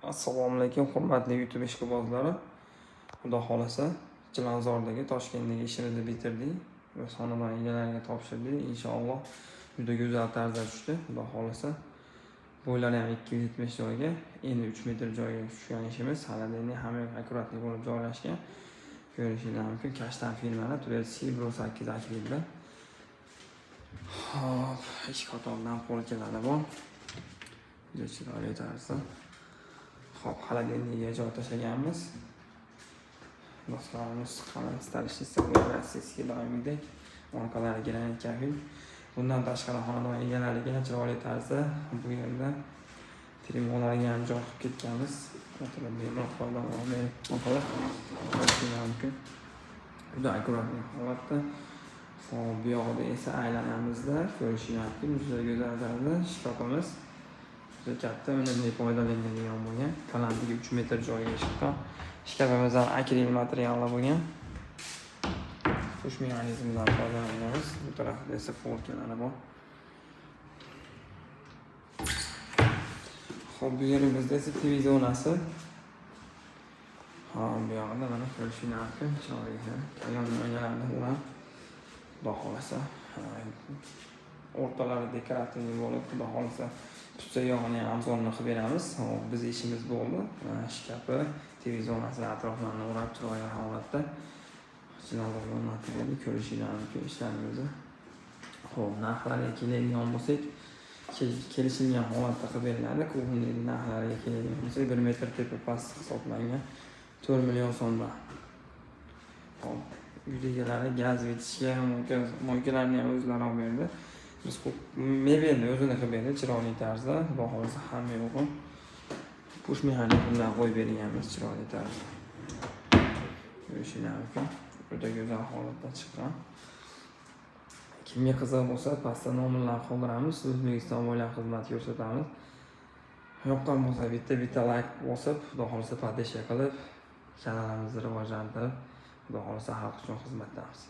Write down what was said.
Assalomu alaykum, hurmatli YouTube ishqibozlari. Xudo xolasa, Chilonzordagi, Toshkentdagi ishimizni bitirdik va xonadon egalariga topshirdik. Inshaalloh juda go'zal tarzda tushdi. Xudo xolasa. Bo'ylari ham 270 joyga, endi 3 metr joyga tushgan ishimiz. Холодильник hamma yoq аккуратный bo'lib joylashgan. Ko'rishingiz mumkin. Kashtan firmani турецкий 1.8 akrilda. Xo'p, ikki qatordan полка lari bor. Juda chiroyli tarzda. Xo'p, холодильник ga joy tashlaganmiz. Do'stlarimiz qalin stolishniца российский, doimgidek. Orqalari granit kafel. Bundan tashqari xonadon egalariga chiroyli tarzda bu yerda trimolarga ham joy qilib ketganmiz. O'tirib bemalol foydalana oladi. Mumkin. Juda аккуратный holatda. Xo'p, bu yoqda esa aylanamizda ko'rishingiz mumkin. Juda go'zal tarzda shkafimiz. Juda katta, unumli foydalanadigan bo'lgan. Balandligi 3 metr joyga chiqqan. Shkafimiz ham akril materialli bo'lgan. Push mexanizmidan foydalanamiz. Bu tarafda esa полка lari bor. Xo'p, bu yerimizda esa TV zonasi. Xo'p, bu yoqda mana ko'rishingiz mumkin. Chiroyli ayolning oynalarni bilan, Xudo xolasa, o'rtalari декоративный bo'lib, Xudo xolasa, putsa yog'ini ham обзор ini qilib beramiz. Xo'p, biz ishimiz bo'ldi. Mana shkafi, TV zonasini atroflarini o'rab, chiroyli holatda Chilonzorga o'rnatib berdik. Ko'rishingiz mumkin ishlarimizni. Xo'p, narxlarga keladigan bo'lsak, kelishilgan holatda qilib beriladi. Кухня narxlariga keladigan bo'lsak, 1 metr tepa past hisoblangan 4 million so'mdan. Xo'p, uy egalari gaz вытяжка, мойка larni ham o'zlari olib berdi. Biz mebelni o'zini qilib berdi chiroyli tarzda. Xudo xohlasa, hamma yo'g'i push mexanizmdan qo'yib berganmiz chiroyli tarzda. Ko'rishingiz mumkin. Juda go'zal holatda chiqqan. Kimga qiziq bo'lsa, pastda nomerlar qoldiramiz. O'zbekiston bo'ylab xizmat ko'rsatamiz. Yoqqan bo'lsa, bitta bitta layk bosib, Xudo xohlasa, подписка qilib, kanalimizni rivojlantirib, Xudo xohlasa, xalq uchun xizmatdamiz.